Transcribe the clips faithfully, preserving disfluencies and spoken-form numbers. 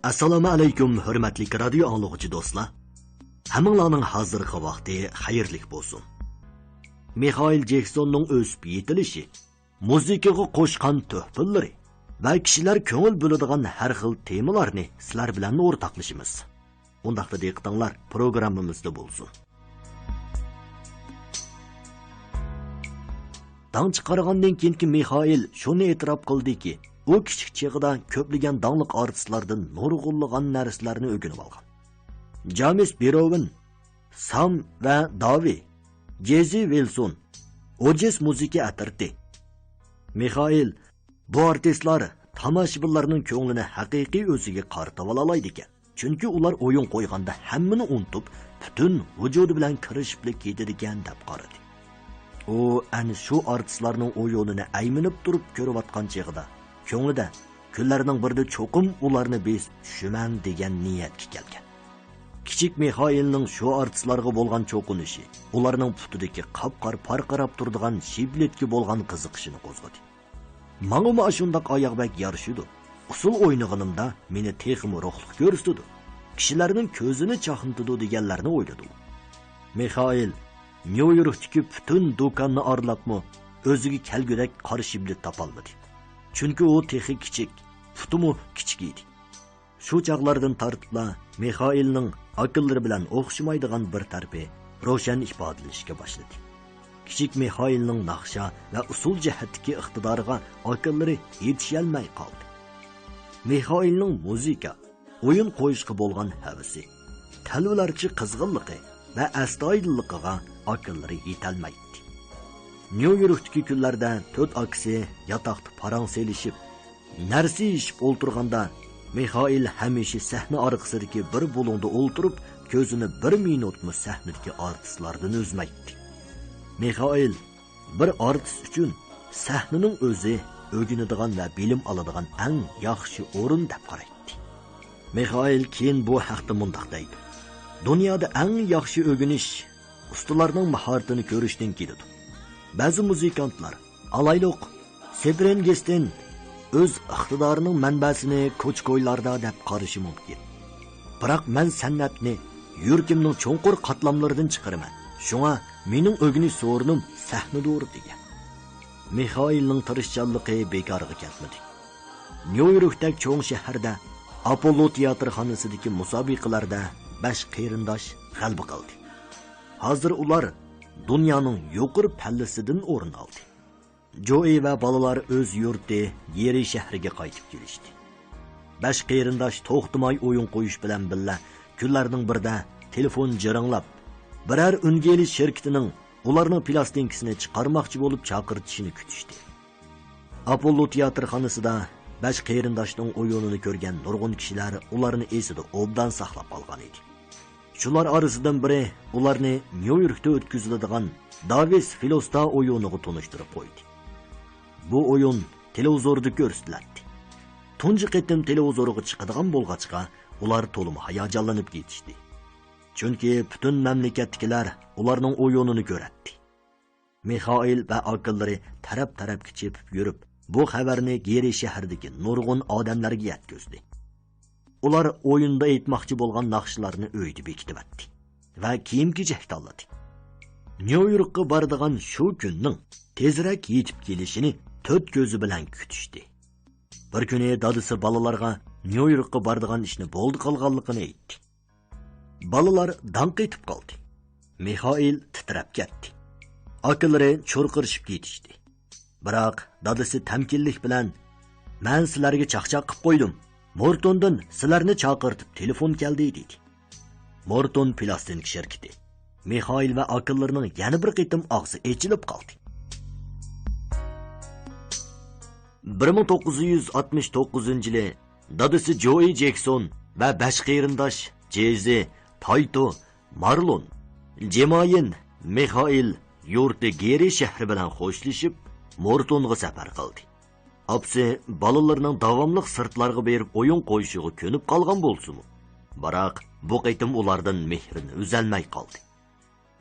ئەسسالامۇ ئەلەيكۇم، ھۆرمەتلىك رادىيو ئاڭلىغۇچى دوستلار. ھەممىڭلارنىڭ ھازىرقى ۋاقتى خەيرلىك بولسۇن. مىخائىل جېكسوننىڭ ئۆسۈپ يېتىلىشى، مۇزىكىغا قوشقان تۆھپىلىرى ۋە كىشىلەر كۆڭۈل بۆلىدىغان ھەر خىل تېمىلارنى سىلەر بىلەن ئورتاقلىشىمىز. ئۇنداقتا دىققىتىڭلار پروگراممىمىزدا بولسۇن. داڭ چىقارغاندىن كېيىنكى مىخائىل شۇنى ئېتىراپ قىلدىكى، ئۇ كىچىك چېغىدا كۆپلىگەن داڭلىق ئارتىسلاردىن نۇرغۇنلىغان نەرسىلەرنى ئۆگىنىۋالغان. جامېس بېروۋېن، سام ۋە داۋى، جېزى ۋىلسون، ئوجېس مۇزىكا ئەترىتى. مىخائىل، بۇ ئارتىسلار تاماشىبىنلارنىڭ كۆڭلىنى ھەقىقىي ئۆزىگە قارىتىۋالالايدىكەن. چۈنكى ئۇلار ئويۇن قويغاندا ھەممىنى ئۇنتۇپ، پۈتۈن ۋۇجۇدى بىلەن كىرىشىپلا كېتىدىكەن، دەپ قارىدى. ئۇ ئەنە شۇ ئارتىسلارنىڭ ئويۇنىنى ئەيمىنىپ تۇرۇپ كۆرۈۋاتقان چېغىدا، كۆڭلىدە، كۈنلەرنىڭ بىرىدە چوقۇم ئۇلارنى بېسىپ چۈشىمەن دېگەن نىيەتكە كەلگەن. كىچىك مىخائىلنىڭ شۇ ئارتىسلارغا بولغان چوقۇنۇشى ئۇلارنىڭ پۇتىدىكى قاپقارا پارقىراپ تۇرىدىغان شىبلىتكە بولغان قىزىقىشىنى قوزغىدى. ماڭىمۇ ئاشۇنداق ئاياغ بەك يارىشىدۇ. ئۇسسۇل ئوينىغىنىمدا مېنى تېخىمۇ روھلۇق كۆرسىتىدۇ. كىشىلەرنىڭ كۆزىنى چاقنىتىدۇ دېگەنلەرنى ئويلىدى ئۇ. مىخائىل نيۇ يوركتىكى پۈتۈن دۇكاننى ئارىلاپمۇ ئۆزىگە كەلگۈدەك قارا شىبلىت تاپالمىدى. چۈنكى ئۇ تېخى كىچىك، پۇتىمۇ كىچىك ئىدى. شۇ چاغلاردىن تارتىپلا مىخائىلنىڭ ئاكىلىرى بىلەن ئوخشىمايدىغان بىر تەرىپى روشەن ئىپادىلىنىشكە باشلىدى. كىچىك مىخائىلنىڭ ناخشا ۋە ئۇسسۇل جەھەتتىكى ئىقتىدارىغا ئاكىلىرى يېتىشەلمەي قالدى. مىخائىلنىڭ مۇزىكا، ئويۇن قويۇشقا بولغان ھەۋىسى، تەلۋىلەرچە قىزغىنلىقى ۋە ئەستايىدىللىقىغا ئاكىلىرى يېتەلمەيتتى. نيۇ يوركتىكى كۈنلەردە تۆت ئاكىسى ياتاقتا پاراڭ سېلىشىپ، نەرسە يېيىشىپ ئولتۇرغاندا، مىخائىل ھەمىشە سەھنە ئارقىسىدىكى بىر بۇلۇڭدا ئولتۇرۇپ، كۆزىنى بىر مىنۇتمۇ سەھنىدىكى ئارتىسلاردىن ئۈزمەيتتى. مىخائىل بىر ئارتىس ئۈچۈن سەھنىنىڭ ئۆزى ئۆگىنىدىغان ۋە بىلىم ئالىدىغان ئەڭ ياخشى ئورۇن دەپ قارايتتى. مىخائىل كېيىن بۇ ھەقتە مۇنداق دەيدۇ: دۇنيادا ئەڭ ياخشى ئۆگىنىش ئۇستىلارنىڭ ماھارىتىنى كۆرۈشتىن كېلىدۇ. بەزى مۇزىكانتلار، ئالايلۇق، سېپرېنگېستىن ئۆز ئىقتىدارىنىڭ مەنبەسىنى كوچا-كويلاردا دەپ قارىشى مۇمكىن. بىراق مەن سەنئەتنى يۈرىكىمنىڭ چوڭقۇر قاتلاملىرىدىن چىقىرىمەن. شۇڭا مېنىڭ ئۆگىنىش سورۇنۇم سەھنىدۇر، دېگەن. مىخائىلنىڭ تىرىشچانلىقى بىكارغا كەتمىدى. نيۇ يوركتەك چوڭ شەھەردە ئاپوللو تىياتىرخانىسىدىكى مۇسابىقىلەردە بەش قېرىنداش غەلىبە قىلدى. ھازىر ئۇلار دۇنيانىڭ يۇقىرى پەللىسىدىن ئورۇن ئالدى. جوئى ۋە بالىلار ئۆز يۇرتى گېرى شەھىرىگە قايتىپ كېلىشتى. بەش قېرىنداش توختىماي ئويۇن قويۇش بىلەن بىللە، كۈنلەرنىڭ بىرىدە تېلېفون جىرىڭلاپ، بىرەر ئۈنگە ئېلىش شىركىتىنىڭ ئۇلارنىڭ پىلاستىنكىسىنى چىقارماقچى بولۇپ چاقىرتىشىنى كۈتۈشتى. ئاپوللو تىياتىرخانىسىدا بەش قېرىنداشنىڭ ئويۇنىنى كۆرگەن نۇرغۇن كىشىلەر ئۇلارنى ئېسىدە ئوبدان ساقلاپ قالغان ئىدى. شۇلار ئارىسىدىن بىرى ئۇلارنى نيۇ يوركتا ئۆتكۈزۈلىدىغان داۋىس فىلوستا ئويۇنىغا تونۇشتۇرۇپ قويدى. بۇ ئويۇن تېلېۋىزوردا كۆرسىتىلەتتى. تۇنجى قېتىم تېلېۋىزورغا چىقىدىغان بولغاچقا، ئۇلار تولىمۇ ھاياجانلىنىپ كېتىشتى. چۈنكى پۈتۈن مەملىكەتتىكىلەر ئۇلارنىڭ ئويۇنىنى كۆرەتتى. مىخائىل ۋە ئاكىلىرى تەرەپ-تەرەپكە چېپىپ يۈرۈپ، بۇ خەۋەرنى گېرى شەھىرىدىكى نۇرغۇن ئادەملەرگە يەتكۈزدى. ئۇلار ئويۇندا ئېيتماقچى بولغان ناخشىلارنى ئۆيدە بېكىتىۋەتتى ۋە كىيىم-كېچەك تاللىدى. نيۇ يوركقا بارىدىغان شۇ كۈننىڭ تېزرەك يېتىپ كېلىشىنى تۆت كۆزى بىلەن كۈتۈشتى. بىر كۈنى دادىسى بالىلارغا نيۇ يوركقا بارىدىغان ئىشنى بولدى قىلغانلىقىنى ئېيتتى. بالىلار داڭ قېتىپ قالدى. مىخائىل تىترەپ كەتتى. ئاكىلىرى چۇرقىرىشىپ كېتىشتى. بىراق دادىسى تەمكىنلىك بىلەن، «مەن سىلەرگە چاقچاق قىپ قويدۇم. مورتوندىن سىلەرنى چاقىرتىپ تېلېفون كەلدى» دېدى. مورتون پىلاستىنكا شىركىتى. مىخائىل ۋە ئاكىلىرىنىڭ يەنە بىر قېتىم ئاغزى ئېچىلىپ قالدى. بىر مىڭ توققۇز يۈز ئاتمىش توققۇزىنچى يىلى دادىسى جوئى جېكسون ۋە بەش قېرىنداش جېزى، تايتو، مارلون، جېمايىن، مىخائىل يۇرتى گېرى شەھىرى بىلەن خوشلىشىپ، مورتونغا سەپەر قىلدى. ئاپىسى بالىلىرىنىڭ داۋاملىق سىرتلارغا بېرىپ ئويۇن قويۇشىغا كۆنۈپ قالغان بولسىمۇ، بىراق بۇ قېتىم ئۇلاردىن مېھرىنى ئۈزەلمەي قالدى.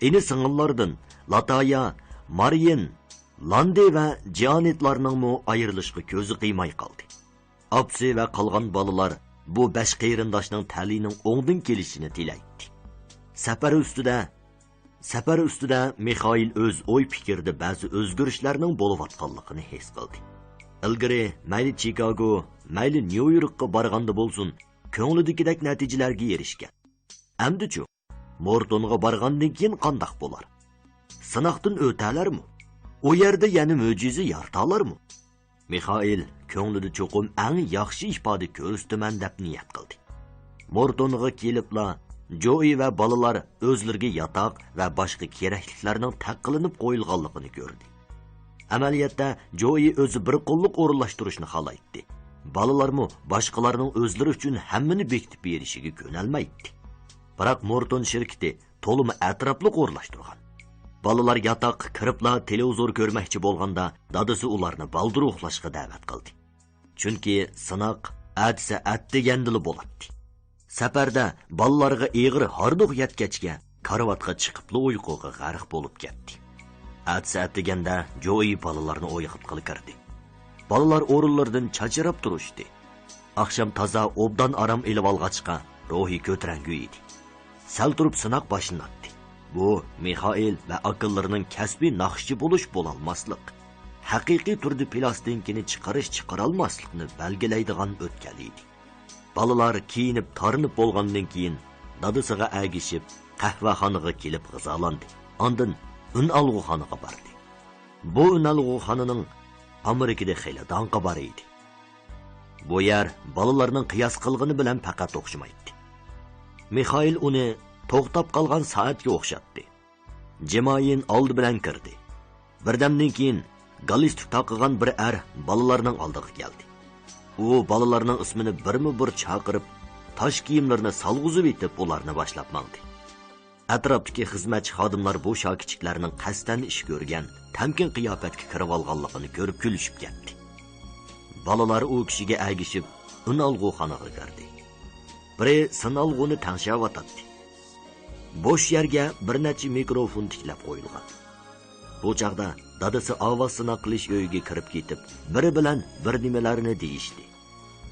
ئىنى-سىڭىللاردىن لاتايا، مارىيىن، لاندى ۋە جىئانېتلارنىڭمۇ ئايرىلىشقا كۆزى قىيماي قالدى. ئاپىسى ۋە قالغان بالىلار بۇ بەش قېرىنداشنىڭ تەلىيىنىڭ ئوڭدىن كېلىشىنى تىلەيتتى. سەپەر ئۈستىدە، سەپەر ئۈستىدە مىخائىل ئۆز ئوي پىكرىدە بەزى ئۆزگىرىشلەرنىڭ بولۇۋاتقانلىقىنى ھېس قىلدى. ئىلگىرى مەيلى چىكاگو، مەيلى نيۇ يوركقا بارغاندا بولسۇن، كۆڭلىدىكىدەك نەتىجىلەرگە ئېرىشكەن. ئەمدىچۇ؟ مورتونغا بارغاندىن كېيىن قانداق بولار؟ سىناقتىن ئۆتەلەرمۇ؟ ئۇ يەردە يەنە مۆجىزە يارىتالارمۇ؟ مىخائىل كۆڭلىدە چوقۇم ئەڭ ياخشى ئىپادە كۆرسىتىمەن دەپ نىيەت قىلدى. مورتونغا كېلىپلا، جوئى ۋە بالىلار ئۆزلىرىگە ياتاق ۋە باشقا كېرەكلىكلەرنىڭ تەققىلىنىپ قويۇلغانلىقىنى كۆردى. ئەمەلىيەتتە، جوئى ئۆزى بىر قوللۇق ئورۇنلاشتۇرۇشنى خالايتتى. بالىلارمۇ باشقىلارنىڭ ئۆزلىرى ئۈچۈن ھەممىنى بېكىتىپ بېرىشىگە كۆنەلمەيتتى. بىراق مورتون شىركىتى تولىمۇ ئەتراپلىق ئورۇنلاشتۇرغان. بالىلار ياتاققا كىرىپلا تېلېۋىزور كۆرمەكچى بولغاندا، دادىسى ئۇلارنى بالدۇر ئۇخلاشقا دەۋەت قىلدى. چۈنكى سىناق ئەتىسى ئەتىگەندىلا بولاتتى. سەپەردە بالىلارغا ئېغىر ھاردۇق يەتكەچكە، كارىۋاتقا چىقىپلا ئۇيقۇغا غەرق بولۇپ كەتتى. ئەتىسى ئەتىگەندە جوئى بالىلارنى ئويغاتقىلى كىردى. بالىلار ئورۇنلىرىدىن چاچراپ تۇرۇشتى. ئاخشام تازا ئوبدان ئارام ئېلىۋالغاچقا، روھى كۆتۈرەڭگۈ ئىدى. سەل تۇرۇپ سىناق باشلىناتتى. بۇ مىخائىل ۋە ئاكىلىرىنىڭ كەسپىي ناخشىچى بولۇش بولالماسلىق، ھەقىقىي تۈردە پىلاستىنكىنى چىقىرىش چىقىرالماسلىقنى بەلگىلەيدىغان ئۆتكەل ئىدى. بالىلار كىيىنىپ تارىنىپ بولغاندىن كېيىن، دادىسىغا ئەگىشىپ، قەھۋەخانىغا كېلىپ غىزالاندى. ئاندىن ئۈنئالغۇخانىغا باردى. بۇ ئۈنئالغۇخانىنىڭ ئامېرىكىدا خېلى داڭقى بار ئىدى. بۇ يەر بالىلارنىڭ قىياس قىلغىنى بىلەن پەقەت ئوخشىمايتتى. مىخائىل ئۇنى توختاپ قالغان سائەتكە ئوخشاتتى. جېمايىن ئالدى بىلەن كىردى. بىردەمدىن كېيىن گالىستۇك تاقىغان بىر ئەر بالىلارنىڭ ئالدىغا كەلدى. ئۇ بالىلارنىڭ ئىسمىنى بىرمۇ بىر چاقىرىپ، تاش كىيىملىرىنى سالغۇزۇۋېتىپ، ئۇلارنى باشلاپ ماڭدى. ئەتراپتىكى خىزمەتچى خادىملار بۇ شاكىچىكلەرنىڭ قەستەن ئىش كۆرگەن، تەمكىن قىياپەتكە كىرىۋالغانلىقىنى كۆرۈپ كۈلۈشۈپ كەتتى. بالىلار ئۇ كىشىگە ئەگىشىپ، ئۈنئالغۇخانىغا كىردى. بىرى سىنئالغۇنى تەڭشەۋاتاتتى. بوش يەرگە بىر نەچچە مىكروفون تىكلەپ قويۇلغان. بۇ چاغدا دادىسى ئاۋاز سىناق قىلىش ئۆيىگە كىرىپ كېتىپ، بىرى بىلەن بىر نېمىلەرنى دېيىشتى.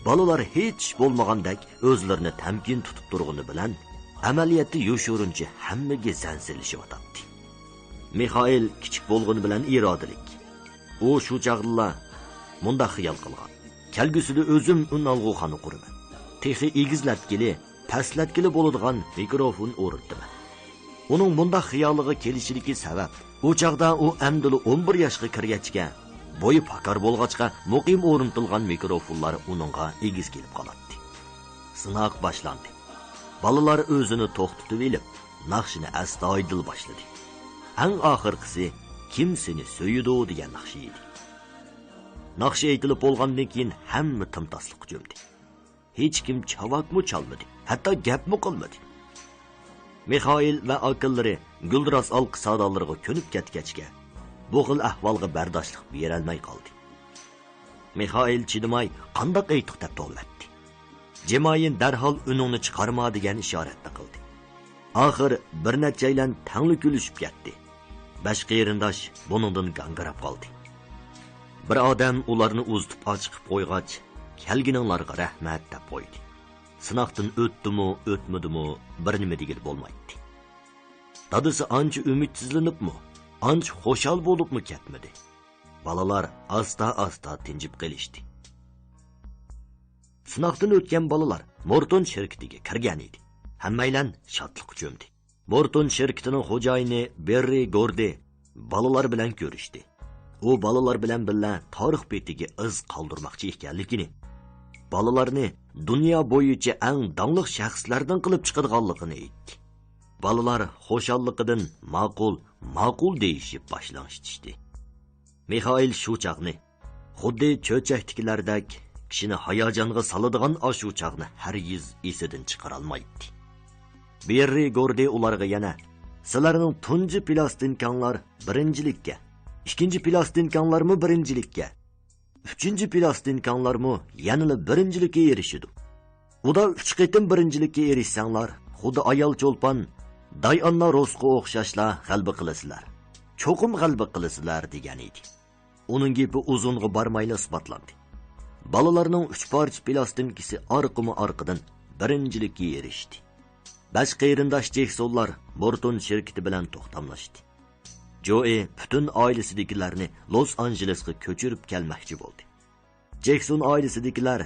بالىلار ھېچ ئىش بولمىغاندەك ئۆزلىرىنى تەمكىن تۇتۇپ تۇرغىنى بىلەن، ئەمەلىيەتتە يوشۇرۇنچە ھەممىگە زەن سېلىشىۋاتاتتى. مىخائىل كىچىك بولغىنى بىلەن ئىرادىلىك. ئۇ شۇ چاغدىلا مۇنداق خىيال قىلغان: «كەلگۈسىدە ئۆزۈم ئۈنئالغۇخانا قۇرىمەن. تېخى ئېگىزلەتكىلى، پەسلەتكىلى بولىدىغان مىكروفون ئورنىتىمەن.» ئۇنىڭ مۇنداق خىيالىغا كېلىشىدىكى سەۋەب، ئۇ چاغدا ئۇ ئەمدىلا ئون بىر ياشقا كىرگەچكە، بويى پاكار بولغاچقا، مۇقىم ئورنىتىلغان مىكروفونلار ئۇنىڭغا ئېگىز كېلىپ قالاتتى. سىناق باشلاندى. بالىلار ئۆزىنى توختىتىۋېلىپ، ناخشىنى ئەستايىدىل باشلىدى. ئەڭ ئاخىرقىسى «كىم سېنى سۆيىدۇ» دېگەن ناخشا ئىدى. ناخشا ئېيتىلىپ بولغاندىن كېيىن، ھەممە تىمتاسلىققا چۆمدى. ھېچكىم چاۋاكمۇ چالمىدى، ھەتتا گەپمۇ قىلمىدى. مىخائىل ۋە ئاكىلىرى گۈلدۈراس ئالقىش سادالىرىغا كۆنۈپ كەتكەچكە، بۇ خىل ئەھۋالغا بەرداشلىق بېرەلمەي قالدى. مىخائىل چىدىماي، «قانداق ئېيتتۇق؟» دەپ توۋلەتتى. جېمايىن دەرھال «ئۈنۈڭنى چىقارما» دېگەن ئىشارەتنى قىلدى. ئاخىر بىر نەچچەيلەن تەڭلا كۈلۈشۈپ كەتتى. بەش قېرىنداش بۇنىڭدىن گاڭگىراپ قالدى. بىر ئادەم ئۇلارنى ئۇزىتىپ ئاچىقىپ قويغاچ، «كەلگىنىڭلارغا رەھمەت» دەپ قويدى. سىناقتىن ئۆتتىمۇ، ئۆتمىدىمۇ، بىر نېمە دېگىلى بولمايتتى. دادىسى ئانچە ئۈمىدسىزلىنىپمۇ، ئانچە خۇشال بولۇپمۇ كەتمىدى. بالىلار ئاستا-ئاستا تىنجىپ قېلىشتى. سىناقتىن ئۆتكەن بالىلار مورتون شىركىتىگە كىرگەن ئىدى. ھەممەيلەن شادلىققا چۆمدى. مورتون شىركىتىنىڭ خوجايىنى بېررى گوردى بالىلار بىلەن كۆرۈشتى. ئۇ بالىلار بىلەن بىللە تارىخ بېتىگە ئىز قالدۇرماقچى ئىكەنلىكىنى، بالىلارنى دۇنيا بويىچە ئەڭ داڭلىق شەخسلەردىن قىلىپ چىقىدىغانلىقىنى ئېيتتى. بالىلار خۇشاللىقىدىن «ماقۇل، ماقۇل» دېيىشىپ باش لىڭشىتىشتى. مىخائىل شۇ چاغنى، خۇددى چۆچەكتىكىلەردەك، كىشىنى ھاياجانغا سالىدىغان ئاشۇ چاغنى ھەرگىز ئېسىدىن چىقىرالمايتتى. بېررى گوردى ئۇلارغا يەنە: «سىلەرنىڭ تۇنجى پىلاستىنكاڭلار بىرىنچىلىككە، ئىككىنچى پىلاستىنكاڭلارمۇ بىرىنچىلىككە، ئۈچىنچى پىلاستىنكاڭلارمۇ يەنىلا بىرىنچىلىككە ئېرىشىدۇ. ئۇدا ئۈچ قېتىم بىرىنچىلىككە ئېرىشسەڭلار، خۇددى ئايال چولپان دايئانا روسقا ئوخشاشلا غەلىبە قىلىسىلەر. چوقۇم غەلىبە قىلىسىلەر» دېگەن ئىدى. ئۇنىڭ گېپى ئۇزۇنغا بارمايلا ئىسپاتلاندى. بالىلارنىڭ ئۈچ پارچە پىلاستىنكىسى ئارقىمۇ ئارقىدىن بىرىنچىلىككە ئېرىشتى. بەش قېرىنداش جېكسونلار مورتون شىركىتى بىلەن توختاملاشتى. جوئى پۈتۈن ئائىلىسىدىكىلەرنى لوس ئانژېلېسقا كۆچۈرۈپ كەلمەكچى بولدى. جېكسون ئائىلىسىدىكىلەر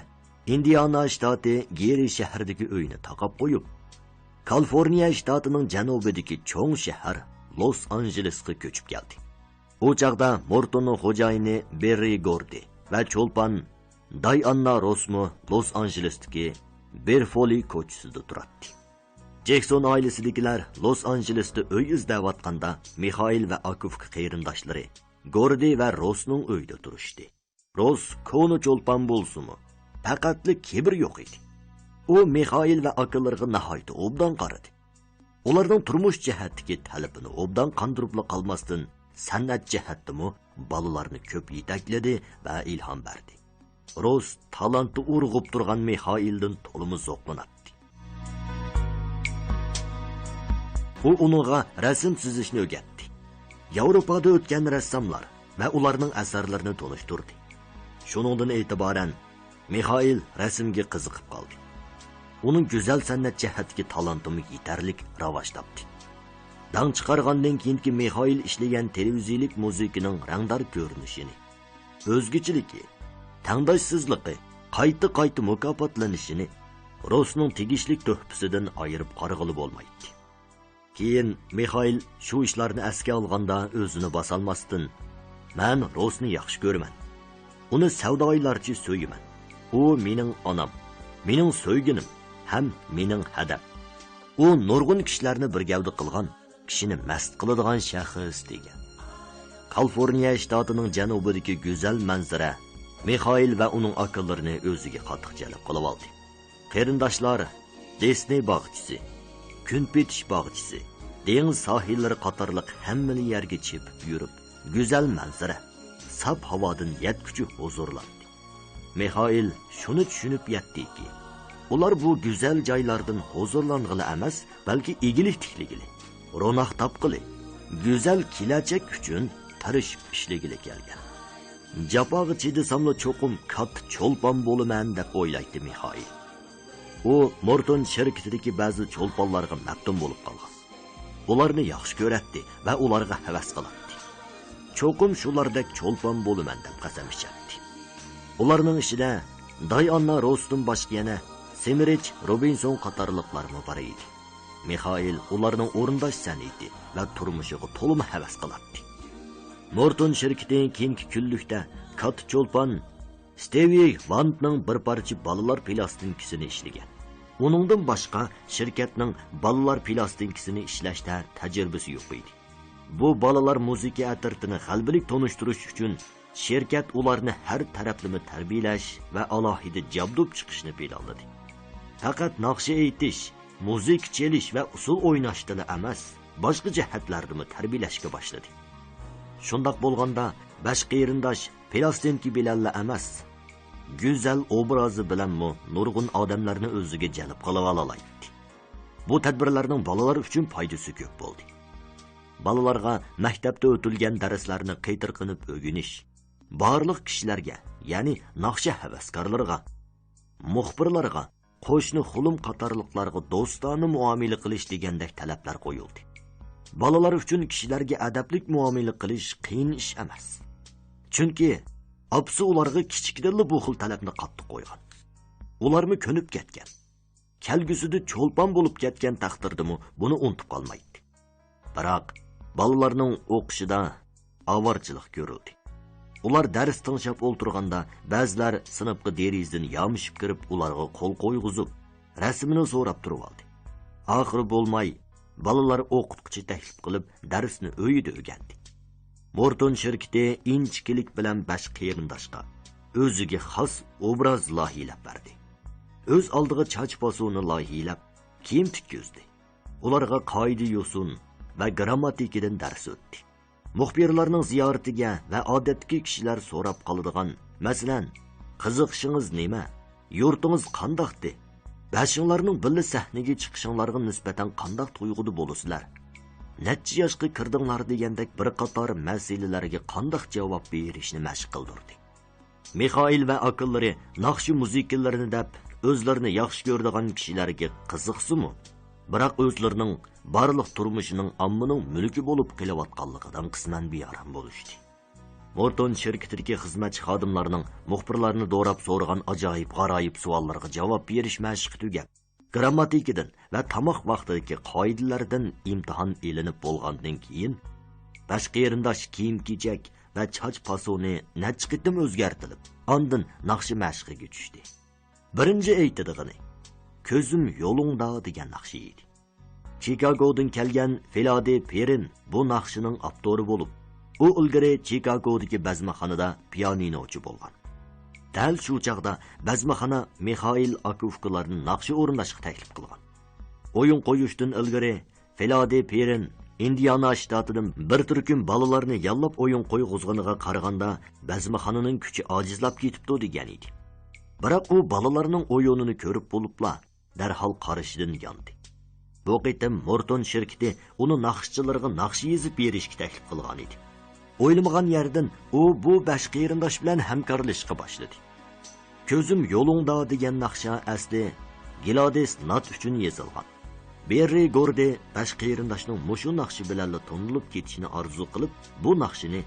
ئىندىئانا شتاتى گېرى شەھىرىدىكى ئۆيىنى تاقاپ قويۇپ، كالىفورنىيە شتاتىنىڭ جەنۇبىدىكى چوڭ شەھەر لوس ئانژېلېسقا كۆچۈپ كەلدى. ئۇ چاغدا مورتوننىڭ خوجايىنى بېررى گوردى ۋە چولپان دايئاننا روسمۇ لوس ئانژېلېستىكى بېرفولى كوچىسىدا تۇراتتى. جېكسون ئائىلىسىدىكىلەر لوس ئانژېلېستا ئۆي ئىزدەۋاتقاندا، مىخائىل ۋە ئاكا-ئۇكا قېرىنداشلىرى گوردى ۋە روسنىڭ ئۆيىدە تۇرۇشتى. روس كونا چولپان بولسىمۇ، پەقەتلا كىبىر يوق ئىدى. ئۇ مىخائىل ۋە ئاكىلىرىغا ناھايىتى ئوبدان قارىدى. ئۇلارنىڭ تۇرمۇش جەھەتتىكى تەلىپىنى ئوبدان قاندۇرۇپلا قالماستىن، سەنئەت جەھەتتىمۇ بالىلارنى كۆپ يېتەكلىدى ۋە ئىلھام بەردى. روس تالانتى ئۇرغۇپ تۇرغان مىخائىلدىن تولىمۇ زوقلىناتتى. ئۇ ئۇنىڭغا رەسىم سىزىشنى ئۆگەتتى. ياۋروپادا ئۆتكەن رەسساملار ۋە ئۇلارنىڭ ئەسەرلىرىنى تونۇشتۇردى. شۇنىڭدىن ئېتىبارەن، مىخائىل رەسىمگە قىزىقىپ قالدى. ئۇنىڭ گۈزەل سەنئەت جەھەتتىكى تالانتىمۇ يېتەرلىك راۋاج تاپتى. داڭ چىقارغاندىن كېيىنكى مىخائىل ئىشلىگەن تېلېۋىزىيىلىك مۇزىكىنىڭ رەڭدار كۆرۈنۈشىنى، ئۆزگىچىلىكى، تەڭداشسىزلىقى، قايتا-قايتا مۇكاپاتلىنىشىنى روسنىڭ تېگىشلىك تۆھپىسىدىن ئايرىپ قارىغىلى بولمايتتى. كېيىن مىخائىل شۇ ئىشلارنى ئەسكە ئالغاندا ئۆزىنى باسالماستىن، مەن روسنى ياخشى كۆرىمەن. ئۇنى سەۋدايىلارچە سۆيىمەن. ئۇ مېنىڭ ئانام، مېنىڭ سۆيگىنىم ھەم مېنىڭ ھەدەم. ئۇ نۇرغۇن كىشىلەرنى بىر گەۋدە قىلغان، كىشىنى مەست قىلىدىغان شەخس دېگەن. كالىفورنىيە شتاتىنىڭ جەنۇبىدىكى گۈزەل مەنزىرە مىخائىل ۋە ئۇنىڭ ئاكىلىرىنى ئۆزىگە قاتتىق جەلپ قىلىۋالدى. قېرىنداشلار دىسنېي باغچىسى، كۈن پېتىش باغچىسى، دېڭىز ساھىللىرى قاتارلىق ھەممىلا يەرگە چېپىپ يۈرۈپ، گۈزەل مەنزىرە، ساپ ھاۋادىن يەتكۈچە ھۇزۇرلاندى. مىخائىل شۇنى چۈشىنىپ يەتتىكى، ئۇلار بۇ گۈزەل جايلاردىن ھۇزۇرلانغىلى ئەمەس، بەلكى ئىگىلىك تىكلىگىلى، روناق تاپقىلى، گۈزەل كېلەچەك ئۈچۈن تىرىشىپ ئىشلىگىلى كەلگەن. جاپاغا چىدىساملا چوقۇم كاتتا چولپان بولىمەن دەپ ئويلايتتى مىخائىل. ئۇ مورتون شىركىتىدىكى بەزى چولپانلارغا مەپتۇن بولۇپ قالغان. ئۇلارنى ياخشى كۆرەتتى ۋە ئۇلارغا ھەۋەس قىلاتتى. چوقۇم شۇلاردەك چولپان بولىمەن دەپ قەسەم ئىچەتتى. ئۇلارنىڭ ئىچىدە دايئاننا روستىن باشقا يەنە سېمرىچ روبىنسون قاتارلىقلارمۇ بار ئىدى. مىخائىل ئۇلارنىڭ ئورۇنداش سەنئىتى ۋە تۇرمۇشىغا تولىمۇ ھەۋەس قىلاتتى. مورتون شىركىتى كېيىنكى كۈنلۈكتە كاتتا چولپان ستېۋى ۋانتنىڭ بىر پارچە بالىلار پىلاستىنكىسىنى ئىشلىگەن. ئۇنىڭدىن باشقا شىركەتنىڭ بالىلار پىلاستىنكىسىنى ئىشلەشتە تەجرىبىسى يوق ئىدى. بۇ بالىلار مۇزىكا ئەترىتىنى غەلىبىلىك تونۇشتۇرۇش ئۈچۈن شىركەت ئۇلارنى ھەر تەرەپلىمە تەربىيەلەش ۋە ئالاھىدە جابدۇپ چىقىشنى پىلانلىدى. پەقەت ناخشا ئېيتىش، مۇزىكا چېلىش ۋە ئۇسسۇل ئويناشتىلا ئەمەس، باشقا جەھەتلەردىمۇ تەربىيەلەشكە باشلىدى. شۇنداق بولغاندا، بەش قېرىنداش پىلاستىنكا بىلەنلا ئەمەس، گۈزەل ئوبرازى بىلەنمۇ نۇرغۇن ئادەملەرنى ئۆزىگە جەلپ قىلىۋالالايتتى. بۇ تەدبىرلەرنىڭ بالىلار ئۈچۈن پايدىسى كۆپ بولدى. بالىلارغا مەكتەپتە ئۆتۈلگەن دەرسلەرنى قېتىرقىنىپ ئۆگىنىش، بارلىق كىشىلەرگە، يەنى ناخشا ھەۋەسكارلىرىغا، مۇخبىرلارغا، قوشنا خۇلۇم قاتارلىقلارغا دوستانە مۇئامىلە قىلىش دېگەندەك تەلەپلەر قويۇلدى. بالىلار ئۈچۈن كىشىلەرگە ئەدەپلىك مۇئامىلە قىلىش قىيىن ئىش ئەمەس. چۈنكى ئاپىسى ئۇلارغا كىچىكىدىنلا بۇ خىل تەلەپنى قاتتىق قويغان. ئۇلارمۇ كۆنۈپ كەتكەن. كەلگۈسىدە چولپان بولۇپ كەتكەن تەقدىردىمۇ بۇنى ئۇنتۇپ قالمايتتى. بىراق، بالىلارنىڭ ئوقۇشىدا ئاۋارىچىلىق كۆرۈلدى. ئۇلار دەرس تىڭشاپ ئولتۇرغاندا، بەزىلەر سىنىپقا دېرىزىدىن يامىشىپ كىرىپ، ئۇلارغا قول قويغۇزۇپ، رەسىمىنى سوراپ تۇرۇۋالدى. ئاخىرى بولماي، بالىلار ئوقۇتقۇچى تەكلىپ قىلىپ، دەرسنى ئۆيىدە ئۆگەندى. مورتون شىركىتى ئىنچىكىلىك بىلەن بەش قېرىنداشقا ئۆزىگە خاس ئوبراز لايىھەلەپ بەردى. ئۆز ئالدىغا چاچ پاسونى لايىھەلەپ، كىيىم تىككۈزدى. ئۇلارغا قائىدە-يوسۇن ۋە گىرامماتىكىدىن دەرس ئۆتتى. مۇخبىرلارنىڭ زىيارىتىگە ۋە ئادەتتىكى كىشىلەر سوراپ قالىدىغان، مەسىلەن، «قىزىقىشىڭىز نېمە؟ يۇرتىڭىز قانداقتى؟ بەشىڭلارنىڭ بىللە سەھنىگە چىقىشىڭلارغا نىسبەتەن قانداق تۇيغۇدا بولىسىلەر؟ نەچچە ياشقا كىردىڭلار؟» دېگەندەك بىر قاتار مەسىلىلەرگە قانداق جاۋاب بېرىشنى مەشىق قىلدۇردى. مىخائىل ۋە ئاكىلىرى ناخشا مۇزىكىلىرىنى دەپ ئۆزلىرىنى ياخشى كۆرىدىغان كىشىلەرگە قىزىقسىمۇ، بىراق ئۆزلىرىنىڭ بارلىق تۇرمۇشىنىڭ ئاممىنىڭ مۈلكى بولۇپ قېلىۋاتقانلىقىدىن قىسمەن بىئارام بولۇشتى. مورتون شىركىتىدىكى خىزمەتچى خادىملارنىڭ مۇخبىرلارنى دوراپ سورىغان ئاجايىپ-غارايىپ سوئاللارغا جاۋاب بېرىش مەشىقى تۈگەپ، گىرامماتىكىدىن ۋە تاماق ۋاقتىدىكى قائىدىلەردىن ئىمتىھان ئېلىنىپ بولغاندىن كېيىن، باش قېرىنداش كىيىم-كېچەك ۋە چاچ پاسونى نەچچە قېتىم ئۆزگەرتىلىپ، ئاندىن ناخشا مەشىقىگە چۈشتى. بىرىنچى ئېيتىدىغىنى «كۆزۈم يولۇڭدا» دېگەن ناخشا ئىدى. چىكاگودىن كەلگەن فىلادى پېرىن بۇ ناخشىنىڭ ئاپتورى بولۇپ، ئۇ ئىلگىرى چىكاگودىكى بەزمىخانىدا پىيانىنوچى بولغان. دەل شۇ چاغدا بەزمىخانا مىخائىل ئاكا-ئۇكىلارنى ناخشا ئورۇنداشقا تەكلىپ قىلغان. ئويۇن قويۇشتىن ئىلگىرى فىلادى پېرىن ئىندىيانا شتاتىدىن بىر تۈركۈم بالىلارنى ياللاپ ئويۇن قويغۇزغىنىغا قارىغاندا، بەزمىخانىنىڭ كۈچى ئاجىزلاپ كېتىپتۇ دېگەن ئىدى. بىراق ئۇ بالىلارنىڭ ئويۇنىنى كۆرۈپ بولۇپلا، دەرھال قارىشىدىن ياندى. بۇ قېتىم مورتون شىركىتى ئۇنى ناخشىچىلىرىغا ناخشا يېزىپ بېرىشكە تەكلىپ قىلغان ئىدى. ئويلىمىغان يەردىن ئۇ بۇ بەش قېرىنداش بىلەن ھەمكارلىشىشقا باشلىدى. «كۆزۈم يولۇڭدا» دېگەن ناخشا ئەسلى گلادىس نات ئۈچۈن يېزىلغان. بېررى گوردى بەش قېرىنداشنىڭ مۇشۇ ناخشا بىلەنلا تونۇلۇپ كېتىشىنى ئارزۇ قىلىپ، بۇ ناخشىنى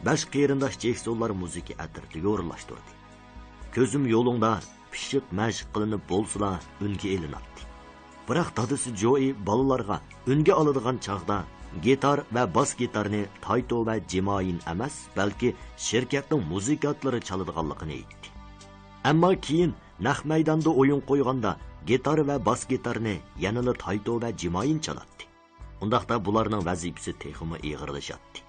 بەش قېرىنداش جېكسونلار مۇزىكا ئەترىتىگە ئورۇنلاشتۇردى. «كۆزۈم يولۇڭدا» پىششىق مەشىق قىلىنىپ بولسىلا ئۈنگە ئېلىناتتى. بىراق دادىسى جوئى بالىلارغا ئۈنگە ئالىدىغان چاغدا گىتار ۋە باس گىتارنى تايتو ۋە جىمايىن ئەمەس، بەلكى شىركەتنىڭ مۇزىكانتلىرى چالىدىغانلىقىنى ئېيتتى. ئەمما كېيىن نەق مەيداندا ئويۇن قويغاندا گىتار ۋە باس گىتارنى يەنىلا تايتو ۋە جىمايىن چالاتتى. ئۇنداقتا بۇلارنىڭ ۋەزىپىسى تېخىمۇ ئېغىرلىشاتتى.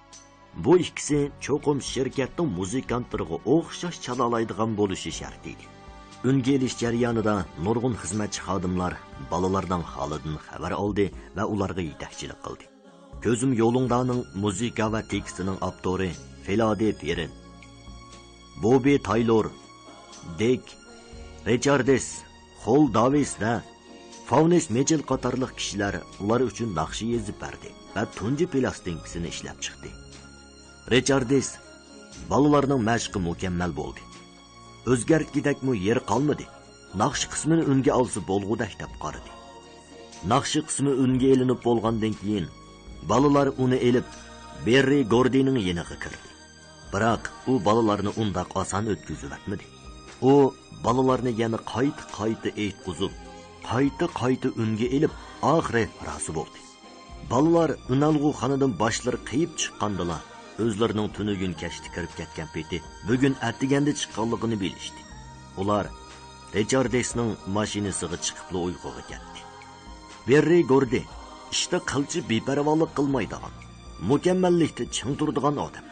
بۇ ئىككىسى چوقۇم شىركەتنىڭ مۇزىكانتلىرىغا ئوخشاش چالالايدىغان بولۇشى شەرت ئىدى. ئۈنگە ئېلىش جەريانىدا نۇرغۇن خىزمەتچى خادىملار بالىلارنىڭ ھالىدىن خەۋەر ئالدى ۋە ئۇلارغا يېتەكچىلىك قىلدى. «كۆزۈم يولۇڭدا»نىڭ مۇزىكا ۋە تېكىستىنىڭ ئاپتورى فىلادى پېرىن، بوبى تايلور، دېك رىچاردس، خول داۋىس ۋە فاۋنىس مىچېل قاتارلىق كىشىلەر ئۇلار ئۈچۈن ناخشا يېزىپ بەردى ۋە تۇنجى پىلاستىنكىسىنى ئىشلەپ چىقتى. رىچاردس: «بالىلارنىڭ مەشقى مۇكەممەل بولدى. ئۆزگەرتكۈدەكمۇ يېرى قالمىدى. ناخشا قىسمىنى ئۈنگە ئالسا بولغۇدەك» دەپ قارىدى. ناخشا قىسمى ئۈنگە ئېلىنىپ بولغاندىن كېيىن، بالىلار ئۇنى ئېلىپ، بېررى گوردىنىڭ يېنىغا كىردى. بىراق ئۇ بالىلارنى ئۇنداق ئاسان ئۆتكۈزۈۋەتمىدى. ئۇ بالىلارنى يەنە قايتا-قايتا ئېيتقۇزۇپ، قايتا-قايتا ئۈنگە ئېلىپ، ئاخىرى رازى بولدى. بالىلار ئۈنئالغۇخانىدىن باشلىرى قېيىپ چىققاندىلا، ئۆزلىرىنىڭ تۈنۈگۈن كەچتە كىرىپ كەتكەن پېتى بۈگۈن ئەتىگەندە چىققانلىقىنى بىلىشتى. ئۇلار رىچاردسنىڭ ماشىنىسىغا چىقىپلا ئۇيقۇغا كەتتى. بېررى گوردى ئىشتا قىلچە بىپەرۋالىق قىلمايدىغان، مۇكەممەللىكتە چىڭ تۇرىدىغان ئادەم.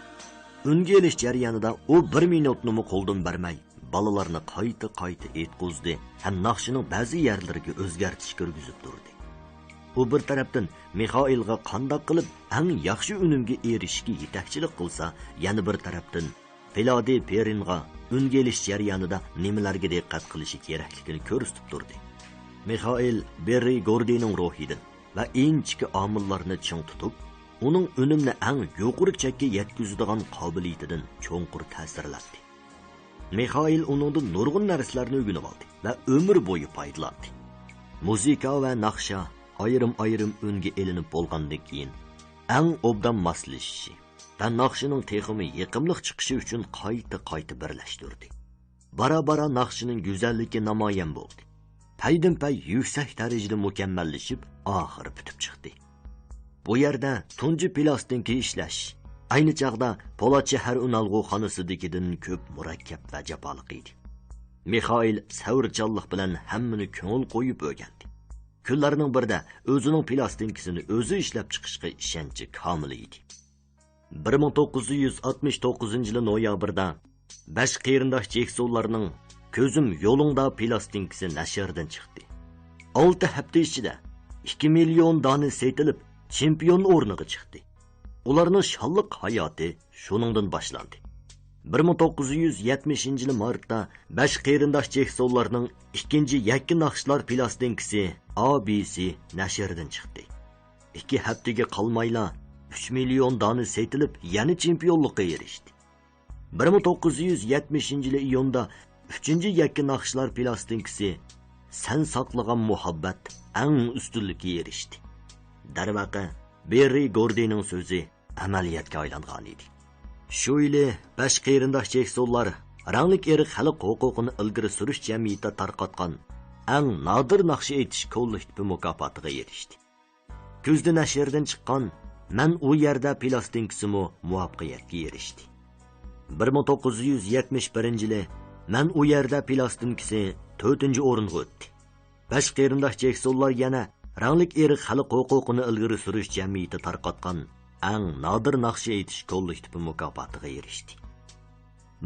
ئۈنگە ئېلىش جەريانىدا ئۇ بىر مىنۇتنىمۇ قولدىن بەرمەي، بالىلارنى قايتا-قايتا ئېيتقۇزدى ھەم ناخشىنىڭ بەزى يەرلىرىگە ئۆزگەرتىش كىرگۈزۈپ تۇردى. ئۇ بىر تەرەپتىن مىخائىلغا قانداق قىلىپ ئەڭ ياخشى ئۈنۈمگە ئېرىشىشكە يېتەكچىلىك قىلسا، يەنە بىر تەرەپتىن فىلادى پېرىنغا ئۈنگە ئېلىش جەريانىدا نېمىلەرگە دىققەت قىلىشى كېرەكلىكىنى كۆرسىتىپ تۇردى. مىخائىل بېررى گوردىنىڭ روھىدىن ۋە ئىنچىكە ئامىللارنى چىڭ تۇتۇپ، ئۇنىڭ ئۈنۈمنى ئەڭ يۇقىرى چەككە يەتكۈزىدىغان قابىلىيىتىدىن چوڭقۇر تەسىرلەندى. مىخائىل ئۇنىڭدىن نۇرغۇن نەرسىلەرنى ئۆگىنىۋالدى ۋە ئۆمۈر بويى پايدىلاندى. مۇزىكا ۋە ناخشا ئايرىم-ئايرىم ئۈنگە ئېلىنىپ بولغاندىن كېيىن، ئەڭ ئوبدان ماسلىشىشى ۋە ناخشىنىڭ تېخىمۇ يېقىملىق چىقىشى ئۈچۈن قايتا-قايتا بىرلەشتۈردى. بارا-بارا ناخشىنىڭ گۈزەللىكى نامايان بولدى. پەيدىنپەي يۈكسەك دەرىجىدە مۇكەممەللىشىپ، ئاخىرى پۈتۈپ چىقتى. بۇ يەردە تۇنجى پىلاستىنكا ئىشلەش ئەينى چاغدا پولات شەھەر ئۈنئالغۇخانىسىدىكىدىن كۆپ مۇرەككەپ ۋە جاپالىق ئىدى. مىخائىل سەۋرچانلىق بىلەن ھەممىنى كۆڭۈل قويۇپ ئۆگەندى. كۈنلەرنىڭ بىرىدە ئۆزىنىڭ پىلاستىنكىسىنى ئۆزى ئىشلەپ چىقىشقا ئىشەنچى كامىل ئىدى. بىر مىڭ توققۇز يۈز ئاتمىش توققۇزىنچى يىلى نويابىردا بەش قېرىنداش جېكسونلارنىڭ كۆزۈم يولۇڭدا پىلاستىنكىسى نەشردىن چىقتى. ئالتە ھەپتە ئىچىدە ئىككى مىليون دانە سېتىلىپ، چېمپىيون ئورنىغا چىقتى. ئۇلارنىڭ شانلىق ھاياتى شۇنىڭدىن باشلاندى. بىر مىڭ توققۇز يۈز يەتمىشىنچى يىلى مارتتا بەش قېرىنداش جېكسونلارنىڭ ئىككىنچى يەككە ناخشىلار پىلاستىنكىسى ئا بى سى نەشردىن چىقتى. ئىككى ھەپتىگە قالمايلا ئۈچ مىليون دانە سېتىلىپ، يەنە چېمپىيونلۇققا ئېرىشتى. بىر مىڭ توققۇز يۈز يەتمىشىنچى يىلى ئىيۇندا ئۈچىنچى يەككە ناخشىلار پىلاستىنكىسى سەن ساقلىغان مۇھەببەت ئەڭ ئۈستۈنلۈككە ئېرىشتى. دەرۋەقە، بېررى گوردىنىڭ سۆزى ئەمەلىيەتكە ئايلانغان ئىدى. شۇ يىلى بەش قېرىنداش جېكسونلار رەڭلىك ئىرق خەلق ھوقۇقىنى ئىلگىرى سۈرۈش جەمئىيىتى تارقاتقان ئەڭ نادىر ناخشا ئېيتىش كوللېكتىپى مۇكاپاتىغا ئېرىشتى. كۈزدە نەشردىن چىققان مەن ئۇ يەردە پىلاستىنكىسىمۇ مۇۋەپپەقىيەتكە ئېرىشتى. بىر مىڭ توققۇز يۈز يەتمىش بىرىنچى يىلى مەن ئۇ يەردە پىلاستىنكىسى تۆتىنچى ئورۇنغا ئۆتتى. بەش قېرىنداش جېكسونلار يەنە رەڭلىك ئىرق خەلق ھوقۇقىنى ئىلگىرى سۈرۈش جەمئىيىتى تارقاتقان ئەڭ نادىر ناخشا ئېيتىش كوللېكتىپى مۇكاپاتىغا ئېرىشتى.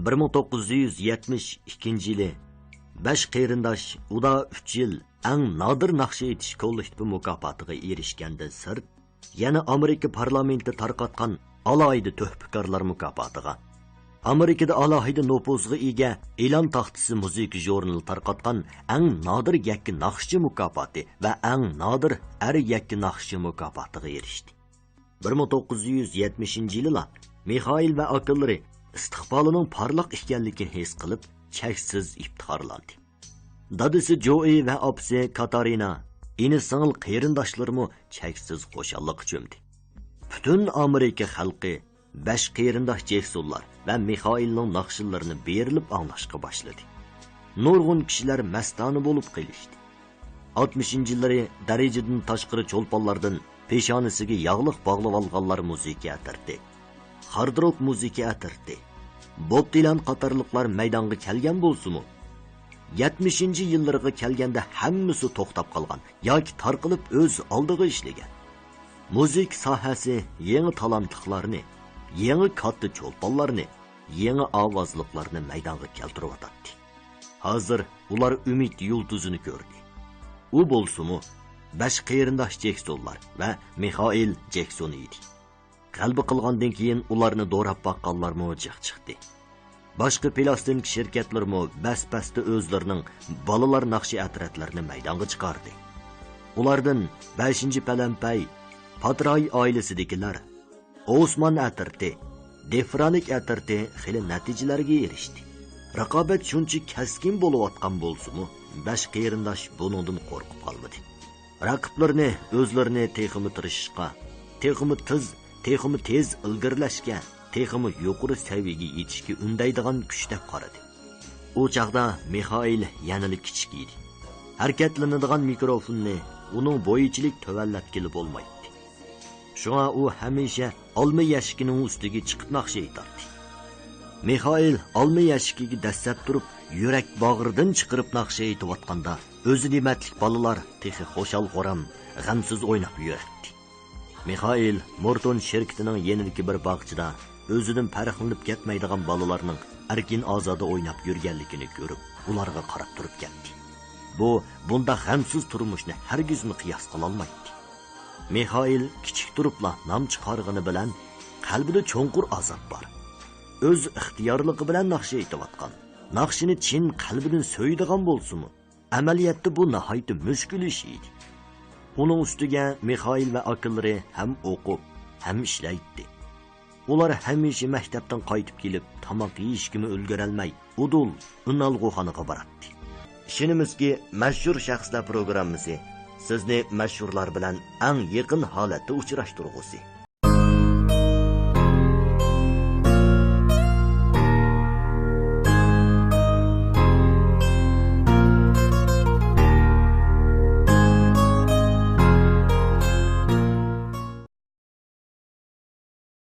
بىر مىڭ توققۇز يۈز يەتمىش ئىككىنچى يىلى بەش قېرىنداش ئۇدا ئۈچ يىل ئەڭ نادىر ناخشا ئېيتىش كوللېكتىپى مۇكاپاتىغا ئېرىشكەندىن سىرت، يەنە ئامېرىكا پارلامېنتى تارقاتقان ئالاھىدە تۆھپىكارلار مۇكاپاتىغا، ئامېرىكىدا ئالاھىدە نوپۇزغا ئىگە ئېلان تاختىسى مۇزىكا ژۇرنىلى تارقاتقان ئەڭ نادىر يەككە ناخشىچى مۇكاپاتى ۋە ئەڭ نادىر ئەر يەككە ناخشىچى مۇكاپاتىغا ئېرىشتى. بىر مىڭ توققۇز يۈز يەتمىشىنچى يىلىلا مىخائىل ۋە ئاكىلىرى ئىستىقبالىنىڭ پارلاق ئىكەنلىكىنى ھېس قىلىپ، چەكسىز ئىپتىخارلاندى. دادىسى جوئى ۋە ئاپىسى كاتارىنا، ئىنى-سىڭىل قېرىنداشلىرىمۇ چەكسىز خۇشاللىققا چۆمدى. پۈتۈن ئامېرىكا خەلقى بەش قېرىنداش جېكسونلار ۋە مىخائىلنىڭ ناخشىلىرىنى بېرىلىپ ئاڭلاشقا باشلىدى. نۇرغۇن كىشىلەر مەستانە بولۇپ قېلىشتى. ئاتمىشىنچى يىللىرى دەرىجىدىن تاشقىرى چولپانلاردىن پېشانىسىگە ياغلىق باغلىۋالغانلار مۇزىكا ئەترىتى، خارد روك مۇزىكا ئەترىتى، بوب دىلان قاتارلىقلار مەيدانغا كەلگەن بولسىمۇ، يەتمىشىنچى يىللىرىغا كەلگەندە ھەممىسى توختاپ قالغان ياكى تارقىلىپ ئۆز ئالدىغا ئىشلىگەن. مۇزىكا ساھەسى يېڭى تالانتلىقلارنى، يېڭى كاتتا چولپانلارنى، يېڭى ئاۋازلىقلارنى مەيدانغا كەلتۈرۈۋاتاتتى. ھازىر ئۇلار ئۈمىد يۇلتۇزىنى كۆردى. ئۇ بولسىمۇ بەش قېرىنداش جېكسونلار ۋە مىخائىل جېكسون ئىدى. غەلىبە قىلغاندىن كېيىن ئۇلارنى دوراپ باققانلارمۇ جىق چىقتى. باشقا پىلاستىنكا شىركەتلىرىمۇ بەس-بەستە ئۆزلىرىنىڭ بالىلار ناخشا ئەترەتلىرىنى مەيدانغا چىقاردى. ئۇلاردىن بەشىنچى پەلەمپەي، پاتراي ئائىلىسىدىكىلەر، ئوسمان ئەترىتى، دىفرانىك ئەترىتى خېلى نەتىجىلەرگە ئېرىشتى. رىقابەت شۇنچە كەسكىن بولۇۋاتقان بولسىمۇ، بەش قېرىنداش بۇنىڭدىن قورقۇپ قالمىدى. رەقىبلىرىنى ئۆزلىرىنى تېخىمۇ تىرىشىشقا، تېخىمۇ تېز، تېخىمۇ تېز ئىلگىرىلەشكە، تېخىمۇ يۇقىرى سەۋىيەگە يېتىشكە ئۈندەيدىغان كۈچ دەپ قارىدى. ئۇ چاغدا مىخائىل يەنىلا كىچىك ئىدى. ھەرىكەتلىنىدىغان مىكروفوننى ئۇنىڭ بويىچىلىك تۆۋەنلەتكىلى بولمايتتى. شۇڭا ئۇ ھەمىشە ئالما يەشىكىنىڭ ئۈستىگە چىقىپ ناخشا ئېيتاتتى. مىخائىل ئالما يەشىكىگە دەسسەپ تۇرۇپ، يۈرەك باغرىدىن چىقىرىپ ناخشا ئېيتىۋاتقاندا، ئۆزى دېمەتلىك بالىلار تېخى خۇشال-خۇرام، غەمسىز ئويناپ يۈرەتتى. مىخائىل مورتون شىركىتىنىڭ يېنىدىكى بىر باغچىدا ئۆزىدىن پەرقلىنىپ كەتمەيدىغان بالىلارنىڭ ئەركىن-ئازادە ئويناپ يۈرگەنلىكىنى كۆرۈپ، ئۇلارغا قاراپ تۇرۇپ كەتتى. بۇ بۇنداق غەمسىز تۇرمۇشنى ھەرگىزمۇ قىياس قىلالمايتتى. مىخائىل كىچىك تۇرۇپلا نام چىقارغىنى بىلەن قەلبىدە چوڭقۇر ئازاب بار. ئۆز ئىختىيارلىقى بىلەن ناخشا ئېيتىۋاتقان، ناخشىنى چىن قەلبىدىن سۆيىدىغان بولسىمۇ، ئەمەلىيەتتە بۇ ناھايىتى مۈشكۈل ئىش ئىدى. ئۇنىڭ ئۈستىگە مىخائىل ۋە ئاكىلىرى ھەم ئوقۇپ، ھەم ئىشلەيتتى. ئۇلار ھەمىشە مەكتەپتىن قايتىپ كېلىپ، تاماق يېيىشكىمۇ ئۈلگۈرەلمەي، ئۇدۇل ئۈنئالغۇخانىغا باراتتى. ئىشىنىمىزكى، مەشھۇر شەخسلەر پروگراممىسى سىزنى مەشھۇرلار بىلەن ئەڭ يېقىن ھالەتتە ئۇچراشتۇرغۇسى.